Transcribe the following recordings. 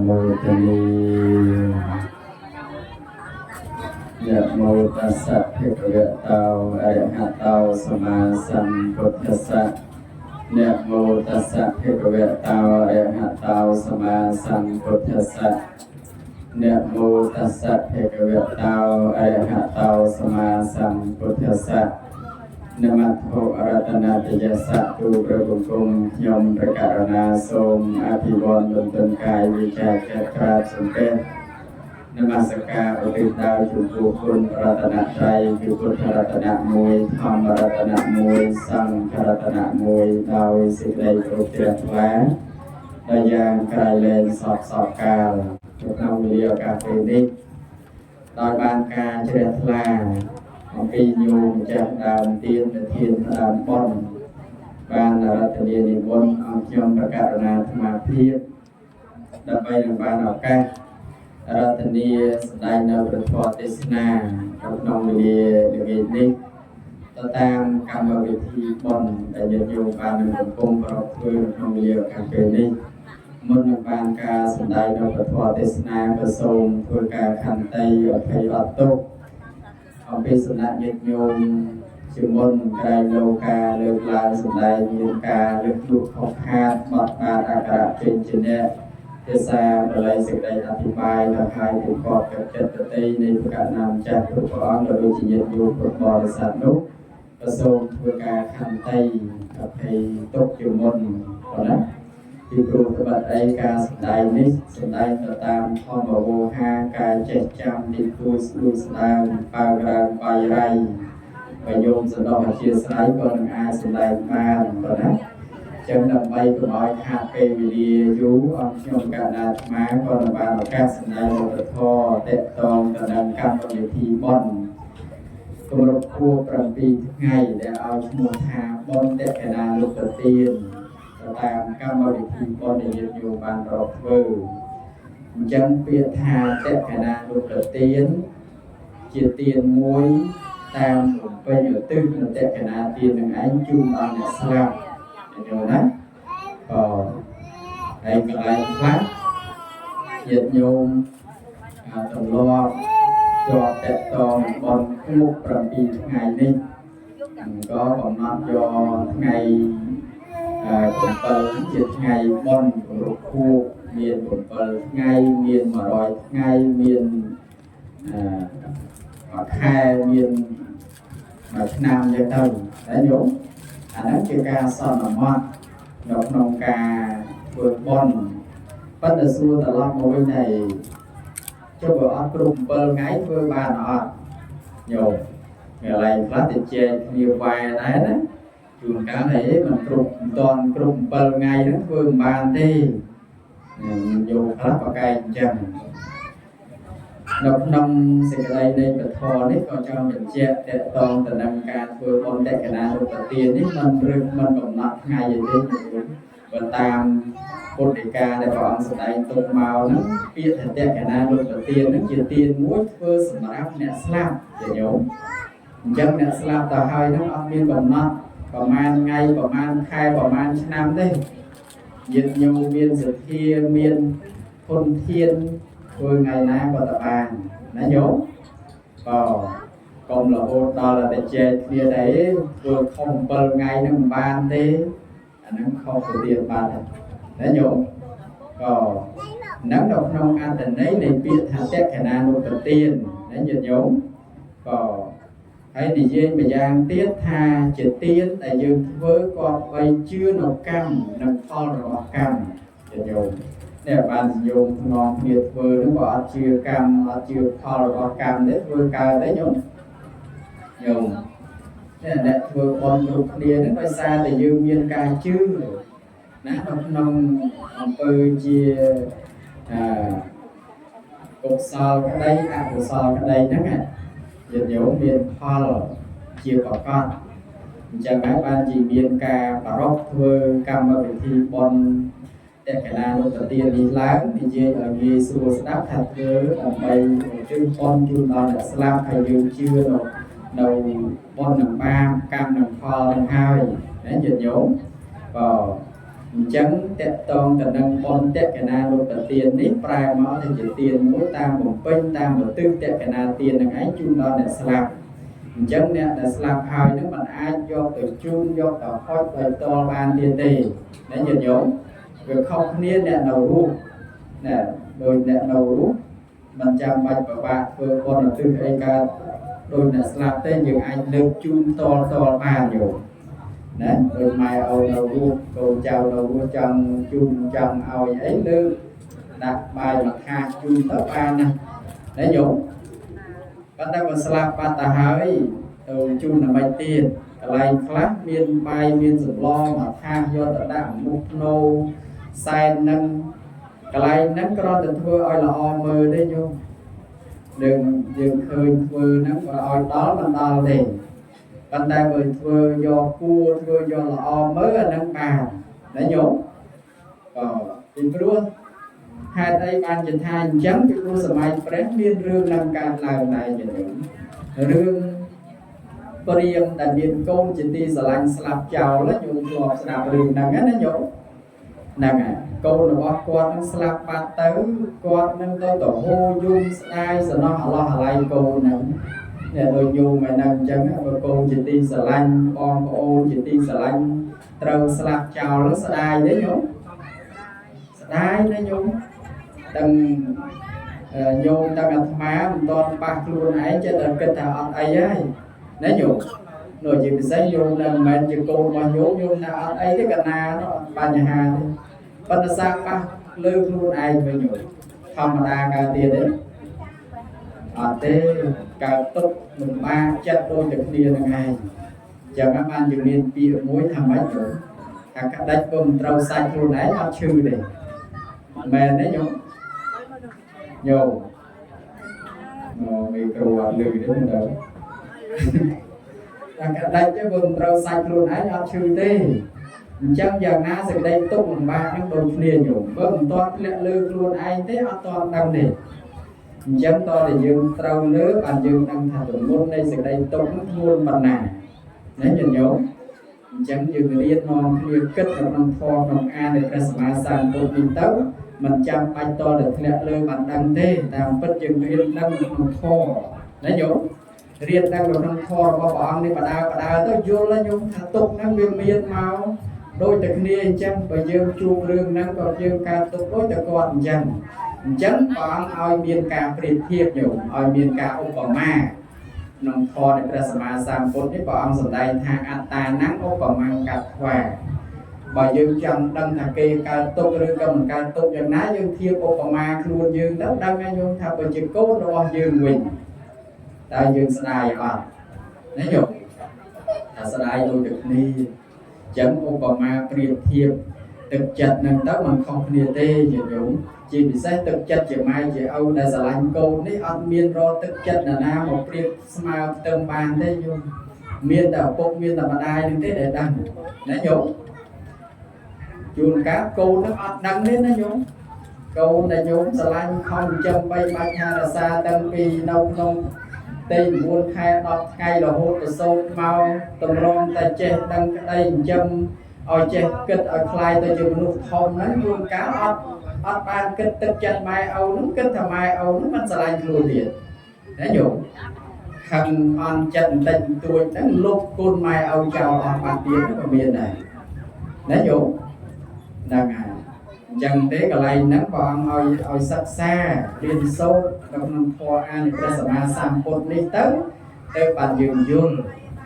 នុមោទនា នមោតស្សៈភគវតោអរហតោសម្មាសម្ពុទ្ធស្សៈនមោតស្សៈភគវតោអរហតោសម្មាសម្ពុទ្ធស្សៈនមោតស្សៈភគវតោអរហតោសម្មាសម្ពុទ្ធស្សៈនមត្ថុរតនតយសៈទូព្រះបង្គំខ្ញុំព្រះករុណាសូមអភិវឌ្ឍបន្ទន់កាយវិចារចិត្តក្រាបសំពះនមស្ការឧទ្ទិសដល់ចំពោះគុណរតនត្រ័យគឺពុទ្ធរតនៈមួយធម្មរតនៈមួយសង្ឃរតនៈមួយដោយសេចក្តីគោរពជ្រះថ្លាដែលយ៉ាងក្រៃលែងសពសពកាលក្នុងវេលាឱកាសពេលនេះដោយបានការជ្រះថ្លាអំពីញោមម្ចាស់ដើមទានធានដើមបុណ្យបានរតនានិមន្តអង្គខ្ញុំប្រកាសណាអាត្មាភាពដើម្បីនឹងបានឱកាសរតនាសម្ដែងនៅព្រះធម៌ទេសនាក្នុងវេលាល្ងាចនេះទៅតាមកម្មវិធីបុណ្យដែលញាតិញោមបាននឹងកំពុងប្រពធ្វើក្នុងវេលាឱកាសពេលនេះមុននឹងបានការសម្ដែងនៅព្រះធម៌ទេសនាក៏សូមធ្វើការខន្តីអភ័យអត់ទោសអំពីសំណាក់ញាតិញោមជាមុនក្រែងលោការលើកឡើងសម្ដែងមានការលើកលួសខុសខាតបត់បាតអក្ខរៈពេញជាអ្នកភាសាបាលីសេចក្តីអធិប្បាយទៅហើយទៅកបกับចិត្តតិនៃព្រះកណាម្ចាស់គ្រប់ព្រះអង្គក៏ដូចជាញាតិញោមពុទ្ធបរិស័ទនោះក៏សូមធ្វើការខន្តីអភ័យទុកជាមុនប៉ុណ្ណាពីព្រោះត្បិតអីការសម្ដែងនេះសម្ដែងទៅតាមធម្មវោហាការចេះចាំទីគួយស្ដួយស្ដើងបើរើងបាយរៃបើញោមសន្តោសអធិស្ឋានក៏នឹងអាចសម្ដែងបានប៉ុណ្ណាចឹងដើម្បីកុំឲ្យខាតពេលវេលាយូរអង្គខ្ញុំកណ្ដាអាត្មាក៏នឹងបានឱកាសសម្ដែងវប្បធម៌តកតងទៅនឹងកម្មវិធីបុណ្យគម្រប់ខួប7ថ្ងៃដែលឲ្យឈ្មោះថាបុណ្យតក្កណានុប្រទានទៅតាមកម្មវិធីបុណ្យដែលញាតិញោមបានប្រពធ្វើអញ្ចឹងពាក្យថាតក្កណានុប្រទានជាទានមួយតាមបំពេញឧទ្ទិសនៅតក្កណាទាននឹងឯងជូនដល់អ្នកស្លាប់ញោមណាក៏ហើយកន្លែងខ្លះញាតិញោមទម្លាប់ជាប់តកតងបុណ្យមុខ7ថ្ងៃនេះក៏កំណត់យកថ្ងៃ7ជាថ្ងៃបុណ្យគម្រប់ខួបមាន7ថ្ងៃមាន100ថ្ងៃមានមួយខែមានមួយឆ្នាំចឹងទៅតែញោមអាហ្នឹងជាការសន្មត់នៅក្នុងការធ្វើបុណ្យប៉ុន្តែសួរត្រឡប់មកវិញដែរចុះបើអត់គ្រប់7ថ្ងៃធ្វើបានអត់ញោមកន្លែងខ្លះទៅចែកគ្នាវ៉ែដែរណាជួនកាលអីមិនគ្រប់មិនតាន់គ្រប់7ថ្ងៃហ្នឹងធ្វើមិនបានទេញោមខ្លះប្រកែកអញ្ចឹងនៅក្នុងសេចក្តីនៃពធនេះក៏ចង់បញ្ជាក់តកតងទៅនឹងការធ្វើបុណ្យតក្កណារូបទាននេះមិនរឹងមិនកំណត់ថ្ងៃអីទេបើតាមពុទ្ធដីកាដែលព្រះអង្គសម្ដែងទុកមកហ្នឹងពាក្យថាតក្កណារូបទានហ្នឹងជាទានមួយធ្វើសម្រាប់អ្នកស្លាប់ជាញោមអញ្ចឹងអ្នកស្លាប់ទៅហើយហ្នឹងអត់មានកំណត់ប្រហែលថ្ងៃប្រហែលខែប្រហែលឆ្នាំទេញាតិញោមមានសទ្ធាមានធនធានធ្វើថ្ងៃណាក៏តបានណាញោមក៏កុំរហូតដល់តែចែកគ្នាដែរធ្វើខុស7ថ្ងៃហ្នឹងមិនបានទេអាហ្នឹងខុសទៅទៀតបានណាញោមក៏ហ្នឹងនៅក្នុងអត្ថន័យនៃពាក្យថាតក្កណានុប្រទានណាញាតិញោមក៏ហើយនិយាយម្យ៉ាងទៀតថាជាទានដែលយើងធ្វើក៏បីជឿនៅកម្មនិងផលរបស់កម្មញាតិញោមនេះបានញោមធ្ងំគ្នាធ្វើហ្នឹងបើអត់ជឿកម្មអត់ជឿផលរបស់កម្មទេធ្វើកើតទេញោមញោមនេះអ្នកធ្វើបុណ្យគ្រប់គ្នាហ្នឹងដោយសារតែយើងមានការជឿណានៅក្នុងអំពើជាអឺកុសលក្តីអកុសលក្តីហ្នឹងញាតិញោមមានផលជាប្រកបអញ្ចឹងហើយបានជាមានការប្រារព្ធធ្វើកម្មវិធីបុណ្យតក្កណានុប្រទាននេះឡើងនិយាយឲ្យងាយស្រួលស្ដាប់ថាធ្វើដើម្បីឧទ្ទិសបុណ្យជូនដល់អ្នកស្លាប់ហើយយើងជឿនៅបុណ្យនឹងបាបកម្មនឹងផលនឹងហើយណាញាតិញោមក៏ អញ្ចឹងតកតងទៅនឹងបុណ្យតក្កណារូបទាននេះប្រែមកទៅជាទានមួយតាមបំពេញតាមឧទ្ទិសតក្កណាទាននឹងឯងជូនដល់អ្នកស្លាប់អញ្ចឹងអ្នកដែលស្លាប់ហើយនឹងមិនអាចយកទៅជូនយកទៅហុចដោយផ្ទាល់បានទៀតទេណាញាតិញោមវាខុសគ្នាអ្នកនៅរស់ណាដោយអ្នកនៅរស់មិនចាំបាច់ពិបាកធ្វើបុណ្យឧទ្ទិសអីកើតដោយអ្នកស្លាប់ទេយើងអាចលើកជូនតលតលបានញោមណាដោយម៉ែឪនៅរស់កូនចៅនៅរស់ចង់ជូនចង់ឲ្យអីលើកដាក់បាយមួយថាសជូនទៅបានណាណាញោមប៉ុន្តែបើស្លាប់បាត់ទៅហើយទៅជូនដើម្បីទៀតកន្លែងខ្លះមានបាយមានសម្លមួយថាសយកទៅដាក់មុខភ្នោសែននឹងកន្លែងហ្នឹងគ្រាន់តែធ្វើឲ្យល្អមើលទេញោមយើងយើងឃើញធ្វើហ្នឹងបើឲ្យដល់មិនដល់ទេប៉ុន្តែបើធ្វើយកគួរធ្វើយកល្អមើលអាហ្នឹងបានណាញោមក៏ពីព្រោះហេតុអីបានជាថាអញ្ចឹងពីព្រោះសម័យព្រះមានរឿងនឹងកើតឡើងដែរញោមរឿងព្រាហ្មណ៍ដែលមានកូនជាទីស្រឡាញ់ស្លាប់ចោលញោមធ្លាប់ស្ដាប់រឿងហ្នឹងណាញោមហ្នឹងហើយកូនរបស់គាត់នឹងស្លាប់បាត់ទៅគាត់នឹងទៅទៅហូរយំស្ដាយសំណោះអាឡោះអាល័យកូនហ្នឹងអ្នកដូចញោមឯហ្នឹងអញ្ចឹងបើកូនជាទីស្រឡាញ់បងប្អូនជាទីស្រឡាញ់ត្រូវស្លាប់ចោលស្ដាយទេញោមស្ដាយណាញោមទាំងញោមទាំងអាត្មាមិនទាន់ប៉ះខ្លួនឯងចេះតែគិតថាអត់អីហើយណាញោមនោះជាពិសេសញោមដែលមិនមែនជាកូនរបស់ញោមញោមថាអត់អីទេកណានោះអត់បញ្ហាទេប៉ុន្តែសាប៉ះលើខ្លួនឯងវិញញោមធម្មតាកើតទៀតទេអត់ទេកើតទុកលំបាកចិត្តដូចតែគ្នានឹងឯងចឹងបានជាមានពាក្យមួយថាម៉េចញោមថាក្តិចពុំត្រូវសាច់ខ្លួនឯងអត់ឈឺទេមែនទេញោមញោមមកមីក្រូអត់លឺទេមើលទៅតែក្តិចទេបើមិនត្រូវសាច់ខ្លួនឯងអត់ឈឺទេអញ្ចឹងយ៉ាងណាសេចក្តីទុកលំបាកហ្នឹងដូចគ្នាញោមបើមិនទាន់ធ្លាក់លើខ្លួនឯងទេអត់ទាន់ដឹងទេអញ្ចឹងតើតែយើងត្រូវលើបានយើងដឹងថាទម្ងន់នៃសេចក្តីទុកហ្នឹងធ្ងន់ប៉ុណ្ណាណាញាតិញោមអញ្ចឹងយើងរៀននាំគ្នាគិតនៅក្នុងធម៌ក្នុងអាននៃព្រះសម្មាសម្ពុទ្ធនេះទៅមិនចាំបាច់តតែធ្លាក់លើបានដឹងទេតាមពិតយើងរៀនដឹងនៅក្នុងធម៌ណាញោមរៀនដឹងនៅក្នុងធម៌របស់ព្រះអង្គនេះបដើបដើទៅយល់ញោមថាទុកហ្នឹងវាមានមកដូចតែគ្នាអញ្ចឹងបើយើងជួបរឿងហ្នឹងក៏យើងកើតទុកដូចតែគាត់អញ្ចឹងអញ្ចឹងព្រះអង្គឲ្យមានការប្រៀបធៀបញោមឲ្យមានការឧបមាក្នុងធម៌នៃព្រះសម្មាសម្ពុទ្ធនេះព្រះអង្គសម្ដែងថាអត្តានំឧបមាកត្វាបើយើងចង់ដឹងថាគេកើតទុកឬក៏មិនកើតទុកយ៉ាងណាយើងធៀបឧបមាខ្លួនយើងទៅដឹងហើយញោមថាបើជាកូនរបស់យើងវិញតើយើងស្ដាយអត់ណាញោមថាស្ដាយដូចតែគ្នាអញ្ចឹងឧបមាប្រៀបធៀបទឹកចិត្តនឹងទៅមិនខុសគ្នាទេញាតិញោមជាពិសេសទឹកចិត្តជាម៉ែជាឪដែលស្រឡាញ់កូននេះអត់មានរកទឹកចិត្តនរណាមកប្រៀបស្មើផ្ទឹមបានទេញោមមានតែឪពុកមានតែម្ដាយនឹងទេដែលដឹងណាញោមជួនកាលកូននឹងអត់ដឹងទេណាញោមកូនដែលញោមស្រឡាញ់ខំចិញ្ចឹមបីបាច់ថែរក្សាតាំងពីនៅក្នុងផ្ទៃ9ខែ10ថ្ងៃរហូតទៅសូត្រមកតម្រង់តែចេះដឹងក្តីចិញ្ចឹមឲ្យចេះគិតឲ្យคล้ายទៅជាមនុស្សធំហ្នឹងជួនកាលអត់បានគិតទឹកចិត្តម៉ែឪហ្នឹងគិតថាម៉ែឪហ្នឹងមិនស្រឡាញ់ខ្លួនទៀតណាញោមខឹងអន់ចិត្តបន្តិចបន្តួចហ្នឹងលុបគុណម៉ែឪចោលអស់បាត់ទៀតក៏មានដែរណាញោមហ្នឹងហើយអញ្ចឹងទេកន្លែងហ្នឹងព្រះអង្គឲ្យសិក្សារៀនសូត្រនៅក្នុងធម៌អាននៃព្រះសម្មាសម្ពុទ្ធនេះទៅទៅបានយើងយល់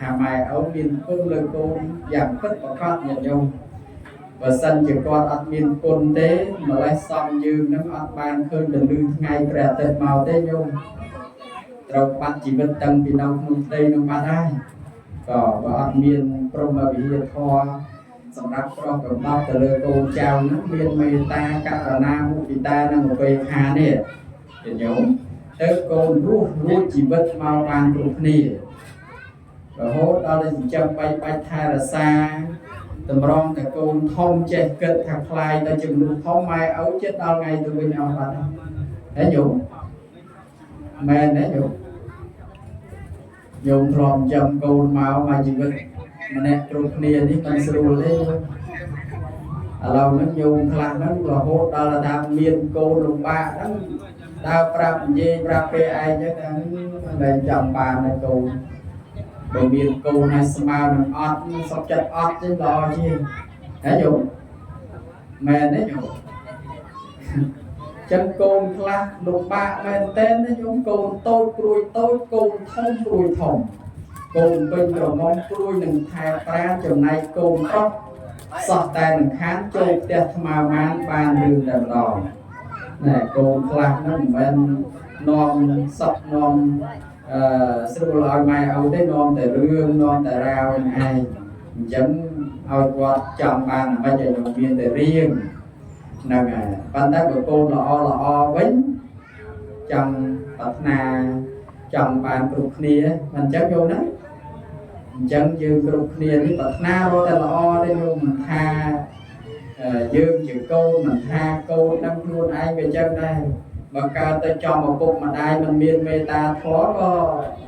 ថាម៉ែឪមានគុណលើកូនយ៉ាងពិតប្រាកដញាតិញោមបើសិនជាគាត់អត់មានគុណទេម្លេះសំយើងនឹងអត់បានឃើញពន្លឺថ្ងៃព្រះអាទិត្យមកទេញោមត្រូវបាត់ជីវិតតាំងពីនៅក្នុងផ្ទៃនឹងបាត់ហើយក៏បើអត់មានព្រហ្មវិហារធម៌សម្រាប់ប្រោះកំណត់ទៅលើកូនចៅហ្នឹងមានមេត្តាករុណាមុទិតានិងឧបេក្ខានេះញាតិញោមទៅកូនរស់រួចជីវិតមកបានគ្រប់គ្នារហូតដល់ចិញ្ចឹមបីបាច់ថែរក្សាតម្រង់តែកូនធំចេះគិតថាคล้ายទៅជាមនុស្សធំម៉ែឪចិត្តដល់ថ្ងៃទៅវិញអស់បាត់ហើយញោមមែនទេញោមញោមធ្លាប់ចិញ្ចឹមកូនមកមកជីវិតម្នាក់គ្រប់គ្នានេះមិនស្រួលទេញោម ឥឡូវហ្នឹងញោមខ្លះហ្នឹងរហូតដល់ថាមានកូនលំបាកហ្នឹងដើរប្រាប់និយាយប្រាប់គេឯងចឹងថាមិនចង់បានទេកូនបើមានកូនហើយស្មើនឹងអត់សុខចិត្តអត់ចឹងល្អជាងហ៎ញោមមែនទេញោមចឹងកូនខ្លះលំបាកមែនតើណាញោមកូនតូចព្រួយតូចកូនធំព្រួយធំកូនពេញក្រមុំព្រួយនឹងថែប្រានចំណែកកូនប្រុសសោះតែនឹងខានចូលផ្ទះថ្មើម៉ានបានរឿងតែម្ដងណែកូនខ្លះហ្នឹងមិនមែននាំសក់នាំអឺស្រួលឲ្យម៉ែឪទេនាំតែរឿងនាំតែរាវហ្នឹងឯងអញ្ចឹងឲ្យគាត់ចង់បានអ្វីឲ្យនឹងមានតែរៀងហ្នឹងហើយប៉ុន្តែបើកូនល្អល្អវិញចង់ប្រាថ្នាចង់បានគ្រប់គ្នាមិនអញ្ចឹងយល់ណាអញ្ចឹងយើងគ្រប់គ្នានេះប្រាថ្នារត់តែល្អទេញោមមិនថាយើងជាកូនមិនថាកូននឹងខ្លួនឯងវាអញ្ចឹងដែរបើកើតទៅចំឪពុកម្ដាយមិនមានមេត្តាធម៌ក៏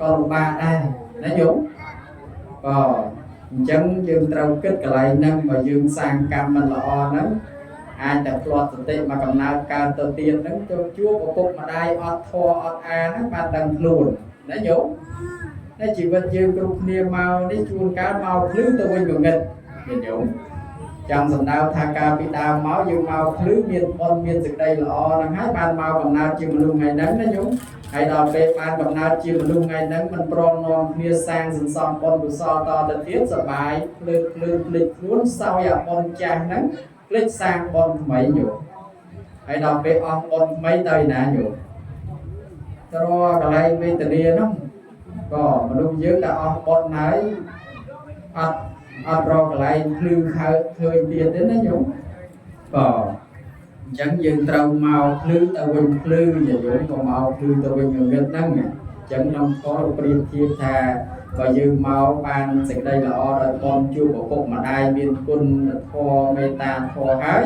ក៏លំបាកដែរណាញោមក៏អញ្ចឹងយើងត្រូវគិតកន្លែងហ្នឹងបើយើងសាងកម្មមិនល្អហ្នឹងអាចតែផ្លាត់សតិមកកំណើតកើតទៅទៀតហ្នឹងទៅជួបឪពុកម្ដាយអត់ធម៌អត់អាហ្នឹងបានដឹងខ្លួនណាញោមតែជីវិតយើងគ្រប់គ្នាមកនេះជួនកាលមកភ្លឺទៅវិញងងឹតឃើញញោមចង់សំដៅថាកាលពីដើមមកយើងមកភ្លឺមានបុណ្យមានសេចក្តីល្អហ្នឹងហើយបានមកកំណើតជាមនុស្សថ្ងៃហ្នឹងណាញោមហើយដល់ពេលបានកំណើតជាមនុស្សថ្ងៃហ្នឹងមិនព្រមនាំគ្នាសាងសន្សំបុណ្យកុសលតទៅទៀតសបាយភ្លើភ្លើភ្លេចខ្លួនសោយអាបុណ្យចាស់ហ្នឹងភ្លេចសាងបុណ្យថ្មីញោមហើយដល់ពេលអស់បុណ្យថ្មីទៅណាញោមទៅរកកន្លែងវេទនាហ្នឹងក៏មនុស្សយើងតែអស់បុណ្យហើយអត់អត់រកកន្លែងភ្លឺខើឃើញទៀតទេណាញោមក៏អញ្ចឹងយើងត្រូវមកភ្លឺទៅវិញភ្លឺញាតិញោមក៏មកភ្លឺទៅវិញងងឹតហ្នឹងអញ្ចឹងខ្ញុំក៏ប្រៀបធៀបថាបើយើងមកបានសេចក្តីល្អដោយបុណ្យជួបឪពុកម្ដាយមានគុណធម៌មេត្តាធម៌ហើយ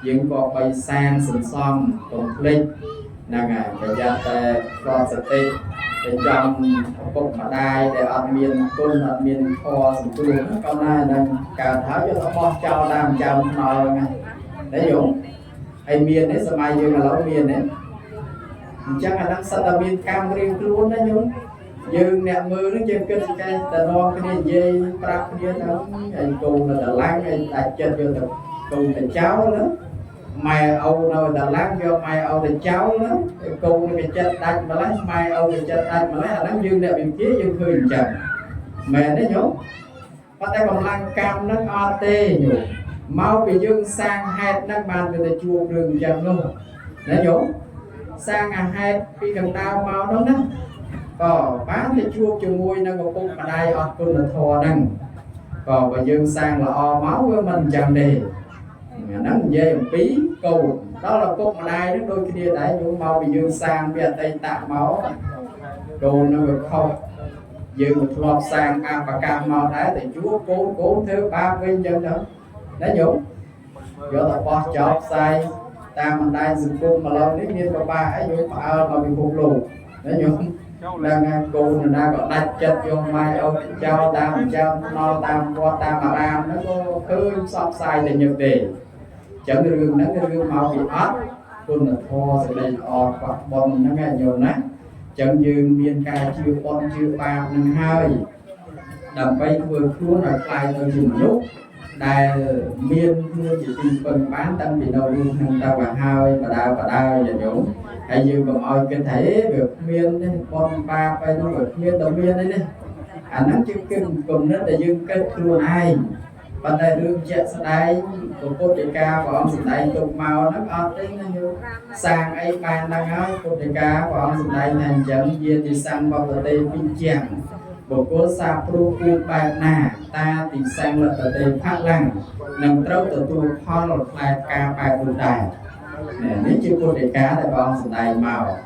យើងក៏បីសាងសន្សំកុំភ្លេចហ្នឹងហើយប្រយ័ត្នតែផ្លត់សតិទៅចំឪពុកម្ដាយដែលអត់មានគុណអត់មានធម៌សង្គ្រោះហ្នឹងក៏ណាហ្នឹងកើតហើយយកទៅបោះចោលតាមចាំថ្នល់ហ្នឹងណាញោមហើយមានទេសម័យយើងឥឡូវមានទេអញ្ចឹងអាហ្នឹងសិតតែមានកម្មរៀងខ្លួនណាញោមយើងអ្នកមើលហ្នឹងយើងគិតចេះតែនាំគ្នានិយាយប្រាប់គ្នាទៅហើយកូននៅតឡាំងហើយដាច់ចិត្តយកទៅកូនទៅចោលណាម៉ែឪនៅតឡាំងយកម៉ែឪទៅចោលណាកូនវាចិត្តដាច់ម្លេះម៉ែឪវាចិត្តដាច់ម្លេះអាហ្នឹងយើងអ្នកវិភាគយើងឃើញអញ្ចឹងមែនទេញោមប៉ុន្តែកម្លាំងកម្មហ្នឹងអត់ទេញោមមកពីយើងសាងហេតុហ្នឹងបានវាទៅជួបរឿងអញ្ចឹងនោះណាញោមសាងអាហេតុពីកណ្ដាលមកនោះណាក៏បានទៅជួបជាមួយនឹងឪពុកម្ដាយអត់គុណធម៌ហ្នឹងក៏បើយើងសាងល្អមកវាមិនអញ្ចឹងទេអាហ្នឹងនិយាយអំពីកូនដល់ឪពុកម្ដាយហ្នឹងដូចគ្នាដែរញោមមកពីយើងសាងពីអតីតមកកូនហ្នឹងវាខុសយើងមិនធ្លាប់សាងអបកម្មមកដែរតែជួបកូនកូនធ្វើបាបវិញអញ្ចឹងទៅណាញោមយកទៅបោះចោលផ្សាយតាមបណ្ដាញសង្គមម្ល៉េះនេះមានបបាក់អីញោមផ្អើលមកពិភពលោកណាញោមដល់ណាកូនណាក៏ដាច់ចិត្តយកម៉ែឪទៅចោលតាមចាំថ្នល់តាមវត្តតាមអារាមហ្នឹងក៏ឃើញផ្សព្វផ្សាយតែញឹកទេអញ្ចឹងរឿងហ្នឹងរឿងមកពីអត់គុណធម៌សេចក្តីល្អខ្វះបុណ្យហ្នឹងឯងញោមណាអញ្ចឹងយើងមានការជឿបុណ្យជឿបាបនឹងហើយដើម្បីធ្វើខ្លួនឲ្យក្លាយទៅជាមនុស្សដែលមានខ្លួនជាទីពឹងបានតាំងពីនៅរឿងក្នុងទៅឲ្យហើយបដើបដើញាតិញោមហើយយើងកុំឲ្យគិតថាអេវាគ្មានទេបុណ្យបាបអីនោះវាគ្មានតែមានអីនេះអាហ្នឹងជាគំនិតដែលយើងគិតខ្លួនឯងប៉ុន្តែរឿងជាក់ស្ដែងពុទ្ធដីកាព្រះអង្គសម្ដែងទុកមកហ្នឹងអត់ទេណាញោមសាងអីបានហ្នឹងហើយពុទ្ធដីកាព្រះអង្គសម្ដែងថាអញ្ចឹងយាតិសង្វបតេពិជាងបុគ្គលសាព្រោះគូបែបណាតាទីសង្លតេផលាំងនឹងត្រូវទទួលផលផ្លែផ្កាបែបនោះដែរនេះជាពុទ្ធដីកាដែលព្រះអង្គសម្ដែងមក។